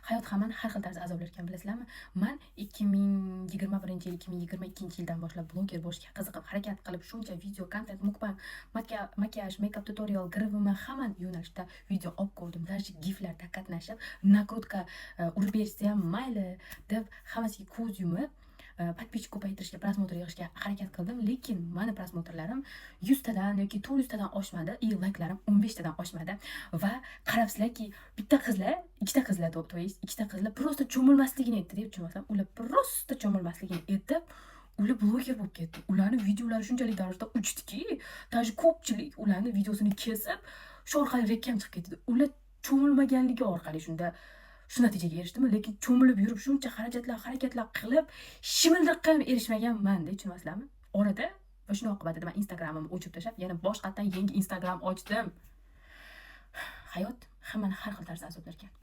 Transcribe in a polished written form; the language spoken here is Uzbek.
Hayot hammani har xil tarzda azoblar ekan, bilasizlarmi? Man 2021-yil, 2022-yildan boshlab bloger bo'lishga qiziqib, harakat qilib, shuncha video, kontent, mukbang, makiyaj, makeup tutorial, grivimi, hamma yo'nalishda video olib ko'rdim. Даже giflarda qatnashib, накрутка urib berishsa ham mayli deb hammasiga ko'z yumib, подписчик ko'paytirishga, просмотр yig'ishga harakat qildim, lekin mani просмотр larim 100 tadan yoki 400 tadan oshmadi и layklarim 15 tadan oshmadi. Va qarabsizlarki, bitta qizlar, ikkita qizlar, то есть ikkita qizlar просто cho'milmasligini aytdi deb tushunmasam, ular просто cho'milmasligini aytib, ular bloger bo'lib ketdi. Ularni videolari shunchalik darajada uchdiki, даже ko'pchilik ularni videosini kesib, shu orqali rekam chiqib ketdi. Ular cho'milmaganligi orqali shunda shu natijaga erishdimi, lekin cho'milib yurib, shuncha xarajatlar, harakatlar qilib, shimildiqqa ham erishmaganman-da, tushunasizlarmi? Orada va shuni oqibatida man Instagramimni o'chirib tashlab, yana boshqatdan yangi Instagram ochdim. Hayot hammani har xil tarzda azoblar ekan.